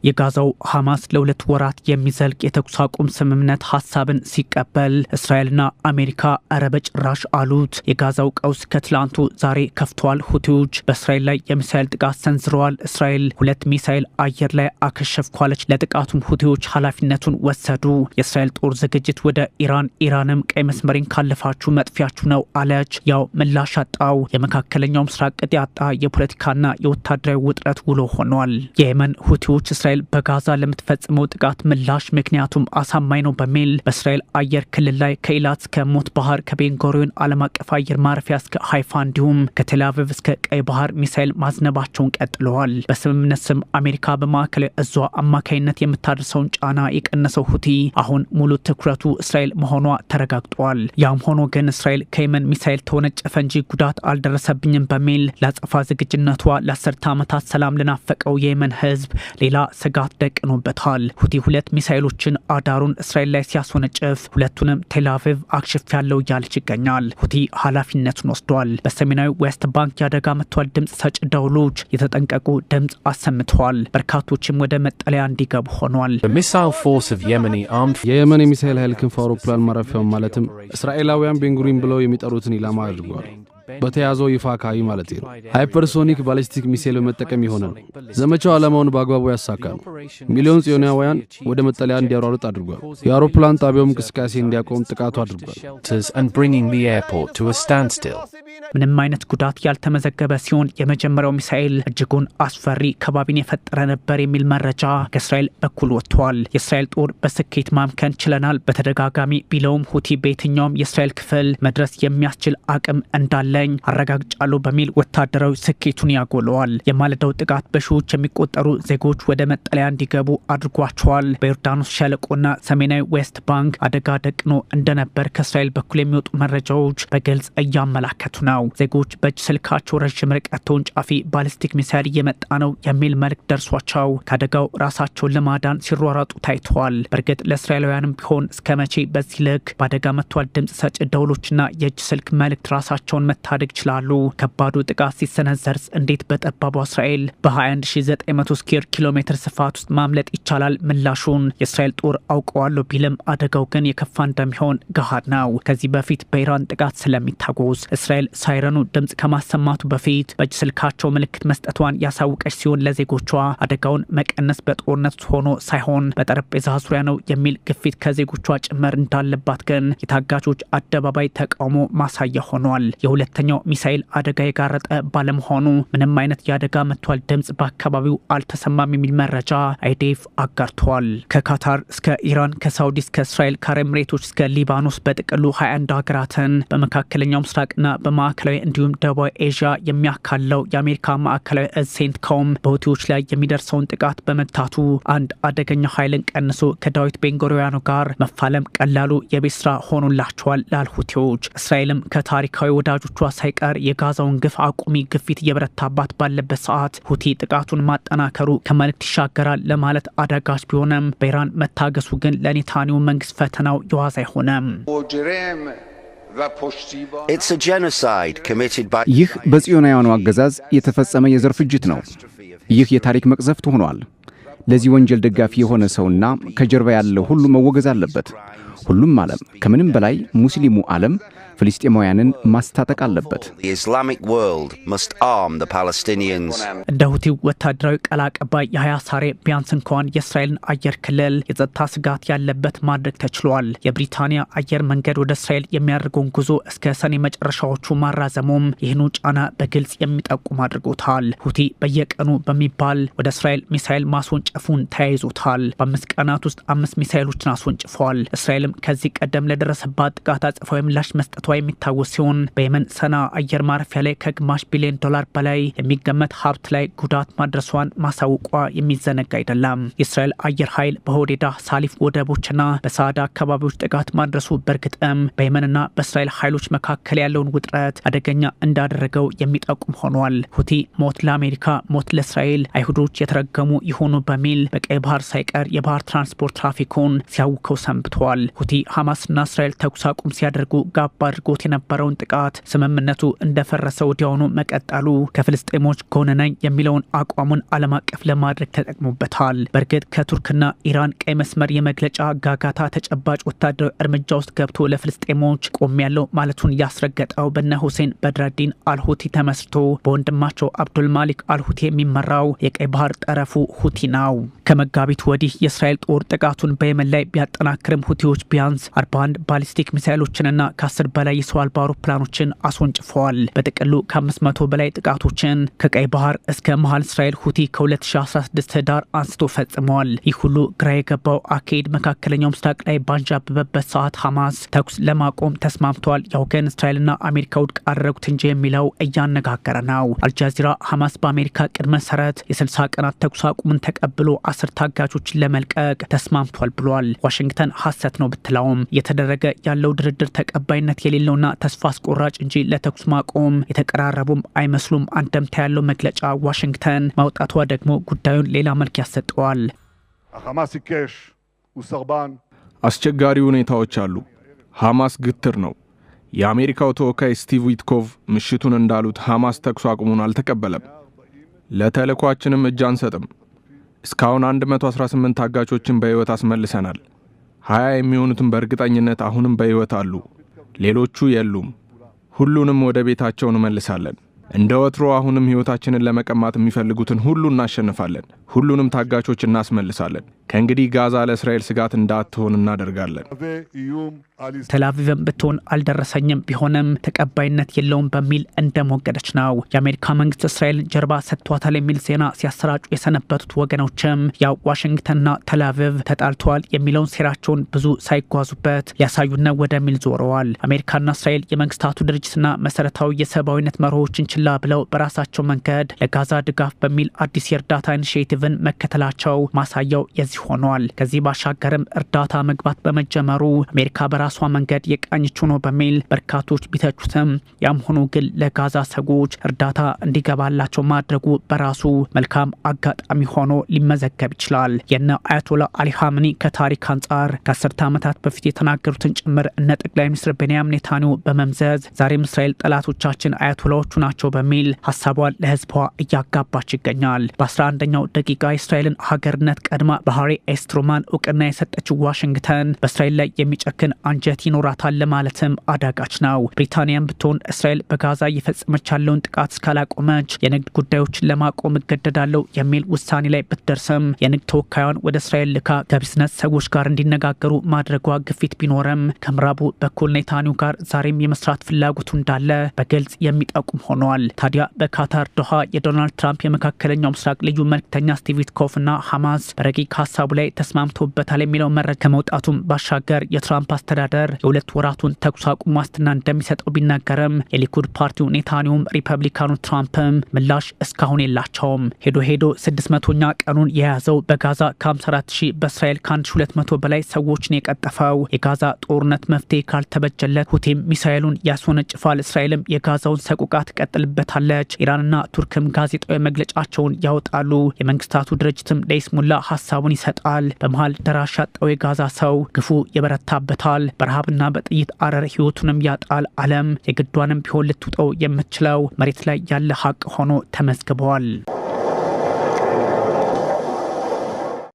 የጋዛው ሐማስ ለ2 ወራት የሚዘልቅ የተኩስ አቁም ስምምነት ሀሳብን ሲቀበል እስራኤልና አሜሪካ እረ በጭራሽ አሉት። የጋዛው ቀውስ ከትላንቱ ዛሬ ከፍቷል። ሁቲዎች በእስራኤል ላይ የሚሳኤል ጥቃት ሰንዝረዋል። እስራኤል ሁለት ሚሳኤል አየር ላይ አከሸፍኳለች። ለጥቃቱም ሁቲዎች ኃላፊነቱን ወሰዱ። የእስራኤል ጦር ዝግጅት ወደ ኢራን፣ ኢራንም ቀይ መስመሬን ካለፋችሁ መጥፊያችሁ ነው አለች። ያው ምላሽ አጣው። የመካከለኛው ምስራቅ ቅጥ ያጣ የፖለቲካና የወታደራዊ ውጥረት ውሎ ሆኗል። የየመን ሁቲዎች እስራኤል በጋዛ ለምትፈጽመው ጥቃት ምላሽ ምክንያቱም አሳማኝ ነው በሚል በእስራኤል አየር ክልል ላይ ከኢላት እስከ ሞት ባህር፣ ከቤንጎሪዮን ዓለም አቀፍ አየር ማረፊያ እስከ ሃይፋ እንዲሁም ከቴልአቪቭ እስከ ቀይ ባህር ሚሳኤል ማዝነባቸውን ቀጥለዋል። በስምምነት ስም አሜሪካ በማዕከላዊ እዟ አማካይነት የምታደርሰውን ጫና የቀነሰው ሁቲ አሁን ሙሉ ትኩረቱ እስራኤል መሆኗ ተረጋግጧል። ያም ሆኖ ግን እስራኤል ከየመን ሚሳኤል ተወነጨፈ እንጂ ጉዳት አልደረሰብኝም በሚል ለአጸፋ ዝግጁነቷ ለ10 ዓመታት ሰላም ለናፈቀው የየመን ህዝብ ሌላ ስጋት ደቅኖበታል። ሁቲ ሁለት ሚሳኤሎችን አዳሩን እስራኤል ላይ ሲያስወነጭፍ ሁለቱንም ቴልአቪቭ አክሽፌያለሁ እያለች ይገኛል። ሁቲ ኃላፊነቱን ወስዷል። በሰሜናዊ ዌስት ባንክ የአደጋ መጥቷል ድምፅ ሰጭ ደውሎች የተጠንቀቁ ድምፅ አሰምተዋል። በርካቶችም ወደ መጠለያ እንዲገቡ ሆኗል። The missile force of Yemeni armed የየመን የሚሳኤል ኃይል ክንፍ አውሮፕላን ማረፊያውን፣ ማለትም እስራኤላውያን ቤንጉሪን ብለው የሚጠሩትን ኢላማ አድርጓል። በተያዘው ይፋ አካባቢ ማለት ነው። ሃይፐርሶኒክ ባሊስቲክ ሚሳኤል በመጠቀም የሆነ ነው። ዘመቻው ዓላማውን በአግባቡ ያሳካ ነው። ሚሊዮን ጽዮናውያን ወደ መጠለያ እንዲያሯሩጥ አድርጓል። የአውሮፕላን ጣቢያውም እንቅስቃሴ እንዲያቆም ጥቃቱ አድርጓል። and bringing the airport to a standstill. ምንም አይነት ጉዳት ያልተመዘገበ ሲሆን የመጀመሪያው ሚሳኤል እጅጉን አስፈሪ ከባቢን የፈጠረ ነበር የሚል መረጃ ከእስራኤል በኩል ወጥቷል። የእስራኤል ጦር በስኬት ማምከን ችለናል በተደጋጋሚ ቢለውም ሁቲ በየትኛውም የእስራኤል ክፍል መድረስ የሚያስችል አቅም እንዳለኝ አረጋግጫለሁ በሚል ወታደራዊ ስኬቱን ያጎለዋል። የማለዳው ጥቃት በሺዎች የሚቆጠሩ ዜጎች ወደ መጠለያ እንዲገቡ አድርጓቸዋል። በዮርዳኖስ ሸለቆና ሰሜናዊ ዌስት ባንክ አደጋ ደቅኖ እንደነበር ከእስራኤል በኩል የሚወጡ መረጃዎች በግልጽ እያመላከቱ ነው። ዜጎች በእጅ ስልካቸው ረዥም ርቀት ተወንጫፊ ባሊስቲክ ሚሳይል እየመጣ ነው የሚል መልእክት ደርሷቸው ከአደጋው ራሳቸውን ለማዳን ሲሯሯጡ ታይተዋል። በእርግጥ ለእስራኤላውያንም ቢሆን እስከ መቼ በዚህ ልክ በአደጋ መጥቷል ድምፅ ሰጭ ደውሎችና የእጅ ስልክ መልእክት ራሳቸውን መታደግ ይችላሉ? ከባዱ ጥቃት ሲሰነዘርስ እንዴት በጠባቧ እስራኤል በ21,900 ስኩዌር ኪሎ ሜትር ስፋት ውስጥ ማምለጥ ይቻላል? ምላሹን የእስራኤል ጦር አውቀዋለሁ ቢልም አደጋው ግን የከፋ እንደሚሆን ገሃድ ነው። ከዚህ በፊት በኢራን ጥቃት ስለሚታወስ እስራኤል ሳይረኑ ድምፅ ከማሰማቱ በፊት በእጅ ስልካቸው ምልክት መስጠቷን ያሳወቀች ሲሆን ለዜጎቿ አደጋውን መቀነስ በጦርነት ሆኖ ሳይሆን በጠረጴዛ ዙሪያ ነው የሚል ግፊት ከዜጎቿ ጭምር እንዳለባት ግን የታጋቾች አደባባይ ተቃውሞ ማሳያ ሆኗል። የሁለተኛው ሚሳኤል አደጋ የጋረጠ ባለመሆኑ ምንም አይነት የአደጋ መጥቷል ድምፅ በአካባቢው አልተሰማም የሚል መረጃ አይዲኤፍ አጋርተዋል። ከካታር እስከ ኢራን፣ ከሳውዲ እስከ እስራኤል፣ ከአረብ ኤምሬቶች እስከ ሊባኖስ በጥቅሉ 21 ሀገራትን በመካከለኛው ምስራቅና በማዕከላዊ እንዲሁም ደቡባዊ ኤዥያ የሚያካለው የአሜሪካ ማዕከላዊ እዝ ሴንትኮም በሁቲዎች ላይ የሚደርሰውን ጥቃት በመግታቱ አንድ አደገኛ ኃይልን ቀንሶ ከዳዊት ቤንጎሪያኑ ጋር መፋለም ቀላሉ የቤት ስራ ሆኖላቸዋል ላልሁቲዎች። እስራኤልም ከታሪካዊ ወዳጆቿ ሳይቀር የጋዛውን ግፍ አቁሚ ግፊት እየበረታባት ባለበት ሰዓት ሁቲ ጥቃቱን ማጠናከሩ ከመልእክት ይሻገራል ለማለት አዳጋች ቢሆንም በኢራን መታገሱ ግን ለኔታንያሁ መንግስት ፈተናው የዋዛ አይሆንም። It's a genocide committed by ይህ በጽዮናውያኑ አገዛዝ የተፈጸመ የዘር ፍጅት ነው። ይህ የታሪክ መቅሰፍት ሆኗል። ለዚህ ወንጀል ደጋፊ የሆነ ሰውና ከጀርባ ያለው ሁሉ መወገዝ አለበት። ሁሉም ዓለም፣ ከምንም በላይ ሙስሊሙ ዓለም ፍልስጤማውያንን ማስታጠቅ አለበት። The Islamic world must arm the Palestinians. እንደ ሁቲው ወታደራዊ ቃል አቀባይ ያህያ ሳሬ ቢያንስ እንኳን የእስራኤልን አየር ክልል የጸጥታ ስጋት ያለበት ማድረግ ተችሏል። የብሪታንያ አየር መንገድ ወደ እስራኤል የሚያደርገውን ጉዞ እስከ ሰኔ መጨረሻዎቹ ማራዘሙም ይህኑ ጫና በግልጽ የሚጠቁም አድርጎታል። ሁቲ በየቀኑ በሚባል ወደ እስራኤል ሚሳኤል ማስወንጨፉን ተያይዞታል። በ5 ቀናት ውስጥ አምስት ሚሳኤሎችን አስወንጭፏል። እስራኤልም ከዚህ ቀደም ለደረሰባት ጥቃት አጸፋዊ ምላሽ መስጠቷ የሚታወስ ሲሆን በየመን ሰና አየር ማረፊያ ላይ ከግማሽ ቢሊዮን ዶላር በላይ የሚገመት ሀብት ላይ ጉዳት ማድረሷን ማሳወቋ የሚዘነጋ አይደለም። የእስራኤል አየር ኃይል በሆዴዳ፣ ሳሊፍ ወደቦችና በሳዕዳ አካባቢዎች ጥቃት ማድረሱ በእርግጥም በየመንና በእስራኤል ኃይሎች መካከል ያለውን ውጥረት አደገኛ እንዳደረገው የሚጠቁም ሆኗል። ሁቲ ሞት ለአሜሪካ፣ ሞት ለእስራኤል፣ አይሁዶች የተረገሙ ይሆኑ በሚል በቀይ ባህር ሳይቀር የባህር ትራንስፖርት ትራፊኩን ሲያውከው ሰንብተዋል። ሁቲ ሐማስና እስራኤል ተኩስ አቁም ሲያደርጉ ጋብ አድርጎት የነበረውን ጥቃት ስምምነቱ እንደፈረሰ ወዲያውኑ መቀጠሉ ከፍልስጤሞች ጎን ነኝ የሚለውን አቋሙን ዓለም አቀፍ ለማድረግ ተጠቅሞበታል። በእርግጥ ከቱርክና ኢራን ቀይ መስመር የመግለጫ ጋጋታ ተጨባጭ ወታደራዊ እርምጃ ውስጥ ገብቶ ለፍልስጤሞች ቆሜያለሁ ማለቱን ያስረገጠው በነ ሁሴን በድረዲን አልሁቲ ተመስርቶ በወንድማቸው አብዱል ማሊክ አልሁቲ የሚመራው የቀይ ባህር ጠረፉ ሁቲ ነው። ከመጋቢት ወዲህ የእስራኤል ጦር ጥቃቱን በየመን ላይ ቢያጠናክርም ሁቲዎች ቢያንስ 41 ባሊስቲክ ሚሳይሎችንና ከ10 በላይ የሰው አልባ አውሮፕላኖችን አስወንጭፈዋል። በጥቅሉ ከ500 በላይ ጥቃቶችን ከቀይ ባህር እስከ መሃል እስራኤል ሁቲ ከ2016 ህዳር አንስቶ ፈጽመዋል። ይህ ሁሉ ግራ የገባው አካሄድ መካከለኛው ምስራቅ ላይ ባንዣበበበት ሰዓት ሐማስ ተኩስ ለማቆም ተስማምተዋል፣ ያው ግን እስራኤልና አሜሪካ ውድቅ አደረጉት እንጂ የሚለው እያነጋገረ ነው። አልጃዚራ ሐማስ በአሜሪካ ቅድመ መሰረት የ60 ቀናት ተኩስ አቁምን ተቀብሎ 10 ታጋቾችን ለመልቀቅ ተስማምቷል ብሏል። ዋሽንግተን ሐሰት ነው ብትለውም እየተደረገ ያለው ድርድር ተቀባይነት የሌለውና ተስፋ አስቆራጭ እንጂ ለተኩስ ማቆም የተቀራረቡም አይመስሉም አንደምታ ያለው መግለጫ ዋሽንግተን ማውጣቷ ደግሞ ጉዳዩን ሌላ መልክ ያሰጠዋል። החמאס עיקש, הוא סרבן. አስቸጋሪ ሁኔታዎች አሉ። ሐማስ ግትር ነው። የአሜሪካው ተወካይ ስቲቭ ዊትኮቭ ምሽቱን እንዳሉት ሐማስ ተኩስ አቁሙን አልተቀበለም። ለተልዕኳችንም እጅ አንሰጥም። እስካሁን 118 ታጋቾችን በሕይወት አስመልሰናል። 20 የሚሆኑትን በእርግጠኝነት አሁንም በሕይወት አሉ። ሌሎቹ የሉም። ሁሉንም ወደ ቤታቸው እንመልሳለን። እንደ ወትሮ አሁንም ሕይወታችንን ለመቀማት የሚፈልጉትን ሁሉ እናሸንፋለን። ሁሉንም ታጋቾች እናስመልሳለን። ከእንግዲህ ጋዛ ለእስራኤል ስጋት እንዳትሆን እናደርጋለን። מהווה איום על ישראל. ቴልአቪቭም ብትሆን አልደረሰኝም ቢሆንም ተቀባይነት የለውም በሚል እንደሞገደች ነው። የአሜሪካ መንግስት እስራኤልን ጀርባ ሰጥቷታል የሚል ዜና ሲያሰራጩ የሰነበቱት ወገኖችም ያው ዋሽንግተንና ቴልአቪቭ ተጣልተዋል የሚለውን ሴራቸውን ብዙ ሳይጓዙበት ሊያሳዩን ነው ወደሚል ዞረዋል። አሜሪካና እስራኤል የመንግስታቱ ድርጅትና መሰረታዊ የሰብአዊነት መርሆችን ችላ ብለው በራሳቸው መንገድ ለጋዛ ድጋፍ በሚል አዲስ የእርዳታ initiative ን መከተላቸው ማሳያው የዚህ ሆኗል። ከዚህ ባሻገርም እርዳታ መግባት በመጀመሩ አሜሪካ በራሷ መንገድ የቃኘችው ነው በሚል በርካቶች ቢተቹትም ያም ሆኖ ግን ለጋዛ ሰዎች እርዳታ እንዲገባላቸው ማድረጉ በራሱ መልካም አጋጣሚ ሆኖ ሊመዘገብ ይችላል። የነ አያቶላ አሊ ኻሜኒ ከታሪክ አንጻር ከ10 ዓመታት በፊት የተናገሩትን ጭምር እነ ጠቅላይ ሚኒስትር ቤንያሚን ኔታንያሁ በመምዘዝ ዛሬም እስራኤል ጠላቶቻችን አያቶላዎቹ ናቸው በሚል ሀሳቧን ለህዝቧ እያጋባች ይገኛል። በ11ኛው ደቂቃ የእስራኤልን ሀገርነት ቀድማ በሃሪ ኤስ ትሩማን እውቅና የሰጠችው ዋሽንግተን በእስራኤል ላይ የሚጨክን አንጀት ይኖራታል ለማለትም አዳጋች ነው። ብሪታንያን ብትሆን እስራኤል በጋዛ እየፈጸመች ያለውን ጥቃት እስካላቆመች የንግድ ጉዳዮችን ለማቆም እገደዳለሁ የሚል ውሳኔ ላይ ብትደርስም የንግድ ተወካዩን ወደ እስራኤል ልካ ከቢዝነስ ሰዎች ጋር እንዲነጋገሩ ማድረጓ ግፊት ቢኖርም ከምዕራቡ በኩል ኔታንያሁ ጋር ዛሬም የመስራት ፍላጎቱ እንዳለ በግልጽ የሚጠቁም ሆኗል። ታዲያ በካታር ዶሃ የዶናልድ ትራምፕ የመካከለኛው ምስራቅ ልዩ መልክተኛ ስቲቭ ዊትኮፍ እና ሐማስ በረቂቅ ሀሳቡ ላይ ተስማምቶበታል የሚለው መረጃ ከመውጣቱም ባሻገር የትራምፕ አስተዳደር የ2 ወራቱን ተኩስ አቁም ዋስትና እንደሚሰጠው ቢናገርም የሊኩድ ፓርቲው ኔታንያሁም ሪፐብሊካኑ ትራምፕም ምላሽ እስካሁን የላቸውም። ሄዶ ሄዶ 600ኛ ቀኑን የያዘው በጋዛ ከ54,000 በእስራኤል ከ1200 በላይ ሰዎችን የቀጠፈው የጋዛ ጦርነት መፍትሄ ካልተበጀለት ሁቲም ሚሳኤሉን ያስወነጭፋል፣ እስራኤልም የጋዛውን ሰቆቃ ትቀጥልበታለች። ኢራንና ቱርክም ጋዜጣዊ መግለጫቸውን ያወጣሉ። የመንግስታቱ ድርጅትም ለይስሙላ ሀሳቡን ይሰጣል። በመሃል ደራሽ ያጣው የጋዛ ሰው ግፉ የበረታበታል። በረሃብና በጥይት አረር ህይወቱንም ያጣል። ዓለም የግዷንም ቢሆን ልትውጠው የምትችለው መሬት ላይ ያለ ሀቅ ሆኖ ተመዝግበዋል።